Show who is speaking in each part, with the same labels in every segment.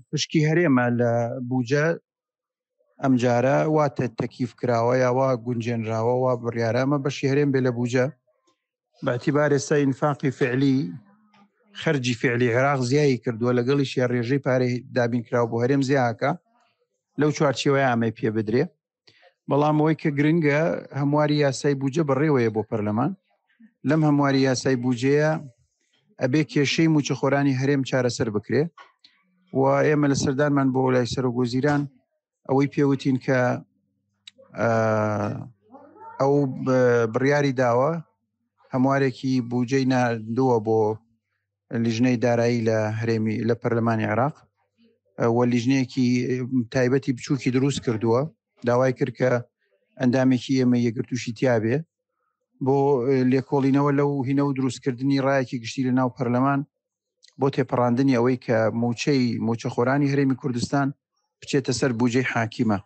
Speaker 1: پشکی هەرێمە لە بوجە ئەمجارە وا تەکیف کراوە یا وا گونجێنراوە وا بڕیارە ئەمە بەشی هەرێم بێ لە بوجە باعتیبار ئێستا ئینفاقی فعلی خەرجی فعلی عێراق زیایی کردووە لەگەڵیش یا ڕێژەی پارەی دابین کراوە بۆ هەرێم زیاکە لەو چوارچێوەیە ئەمەی پێ بدرێ بەڵام ئەوەی کە گرنگە هەمواری یاسای بودجە بەڕێوەیە بۆ پەرلەمان لەم هەمواری یاسای بودجەیە ئەبێ کێشەی موچەخۆرانی هەرێم چارەسەر بکرێ و ئێمە لە سەردانمان بۆ لای سەرۆک وەزیران ئەوەی پێوتین کە ئەو بڕیاری داوە هەموارێکی بودجەی ناردووە بۆ لیژنەی دارایی لە هەرێمی لە پەرلەمانی عێراق و لیژنەیەکی تایبەتی بچووکی دروست کردووە داوای کرد کە ئەندامێکی ئێمە یەکگرتوشی تیاابێ بۆ لێکۆڵینەوە لەو هینە و دروستکردنی ڕایەکی گشتی لە ناو پەرلەمان بۆ تێپەڕاندنی ئەوەی کە موچەی موچەخۆرانی هەرێمی کوردستان بچێتە سەر بودجەی حاکیمە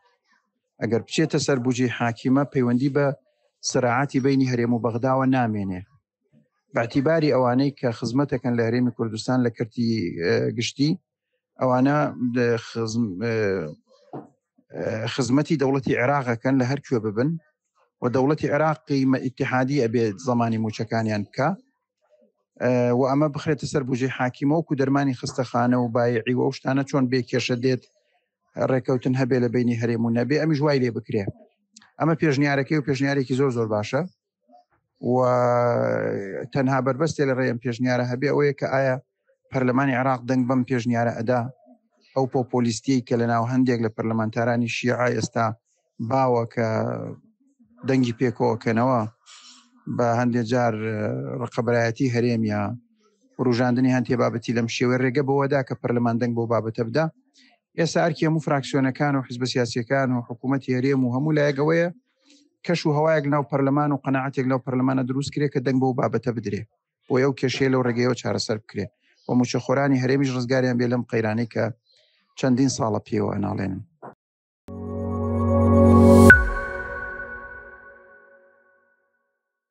Speaker 1: ئەگەر بچێتە سەر بودجەی حاکیمە پەیوەندی بە سراعاتی بینی هەرێم و بەغداوە نامێنێ باعتیباری ئەوانەی کە خزمەتەکەن لە هەرێمی کوردستان لە کەرتی گشتی ئەوانە خزمەتی دەوڵەتی عێراقەکەن لە هەر کوێ ببن و دەوڵەتی عێراقی ئیتحادی ئەبێت زمانی موچەکانیان بکە و ئەمە بخرێتە سەر بژی حاکیمەوەکو دەرمانی خستەخانە و بایعی و شتانە چۆن بێ کێشە دێت ڕێکەوتن هەبێ لە بینی هەرێم و نەبێ ئەمیش وای لێ بکرێ ئەمە پێشنیارەکەی و پێشنیارێکی زۆر زۆر باشە و تەنها بەربەستێ لە ڕێم پێشنیارە هەبێ ئەوەیە کە ئایا پەرلەمانی عێراق دەنگ بەم پێشنیارە ئەدا ئەو پۆپۆلیستی کە لە ناو هەندێک لە پەرلەمانتارانی شیعە ئێستا باوە کە دەنگی پێکەوەکەنەوە بە هەندێک جار ڕقەبەرایەتی هەرێمە وروژاندنی هەندێ بابەتی لەم شێوەی ڕێگە بەوەدا کە پەرلەمان دەنگ بۆ بابەتە بدا ئێستا ئەرکی هەموو فراکسیۆنەکان و حزبە سیاسیەکان و حکوومەتی هەرێم و هەموو لایەکەوەیە کەش و هەوایەک ناو پەرلەمان و قەناعەتێک لەو پەرلەمانە دروست کرێ کە دەنگ بەو بابەتە بدرێ بۆ ئەو کێشەیە لەو ڕێگەیەوە چارەسەر بکرێ و مووچەخۆرانی هەرێمیش ڕزگاریان بێ لەم قەیرانەی کە چەندین ساڵە پێوە ئەناڵێنن.